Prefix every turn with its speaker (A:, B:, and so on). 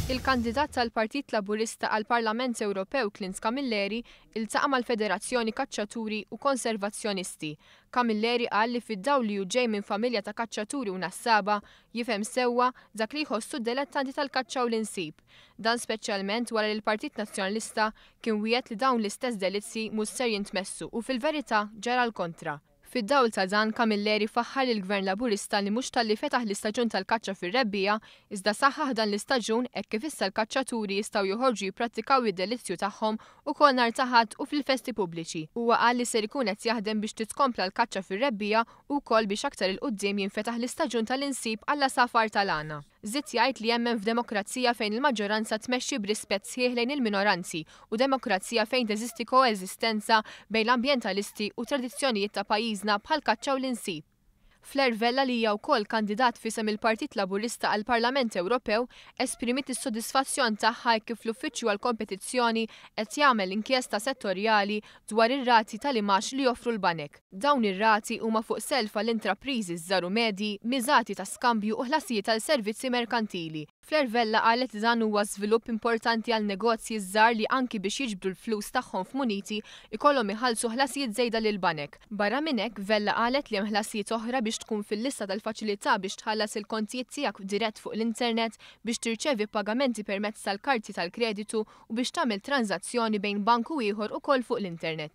A: Il-kandidat tal-Partit Laburista għall-Parlament Ewropew Clint Camilleri iltaqa' mal-Federazzjoni Kaċċaturi u Konservazzjonisti. Camilleri qal li fid-dawl li hu ġej minn familja ta' kaċċaturi u nassaba, jifhem sewwa dak li jħossu d-delettanti tal-kaċċa u l-insib. Dan speċjalment wara li l-Partit Nazzjonalista kien wiegħed li dawn l-istess delizzji mhux ser jintmessu u fil-verità ġara l-kontra. Fid-dawl ta' dan, Camilleri faħħar lill-Gvern Laburista li mhux talli fetaħ l-istaġun tal-kaċċa fir-rebbiegħa, iżda saħħaħ dan l-istaġun hekk kif issa l-kaċċaturi jistgħu joħorġu jipprattikaw id-delizzju tagħhom ukoll nhar ta' Ħadd u fil-festi pubbliċi. Huwa qal li ser ikun qed jaħdem biex titkompla l-kaċċa fir-rebbiegħa u wkoll biex aktar 'il quddiem jinfetaħ l-istaġun tal-insib għall-għasafar tal-għana. Żied jgħid li jemmen f'demokrazija fejn il-maġġoranza tmexxi b'rispett sħiħ lejn il-minoranzi u demokrazija fejn teżisti koeżistenza bejn l-ambjentalisti u t-tradizzjonijiet ta' pajjiżna bħall-kaċċa u l-insib. Fleur Vella li hija wkoll kandidat f'isem il-Partit Laburista għall-Parlament Ewropew esprimiet is-sodisfazzjon tagħha hekk kif l-Uffiċċju għall-Kompetizzjoni qed jagħmel inkjesta settorjali dwar ir-rati tal-imgħax li joffru l-banek. Dawn ir-rati huma fuq self għal intrapriżi żgħar u medji, miżati ta' skambju u ħlasijiet għal servizzi merkantili. Fleur Vella qalet li dan huwa żvilupp importanti għal negozji żgħar li anki biex jiġbdu l-flus tagħhom f'muniti jkollhom iħallsu ħlasijiet żejda lill-banek. Barra minn hekk, Vella qalet li hemm ħlasijiet oħra biex tkun fil-lista tal-faċilità biex tħallas il-kontijiet tiegħek dirett fuq l-internet, biex tirċevi pagamenti permezz tal-karti tal-kreditu u biex tagħmel tranżazzjoni bejn bank u ieħor ukoll fuq l-internet.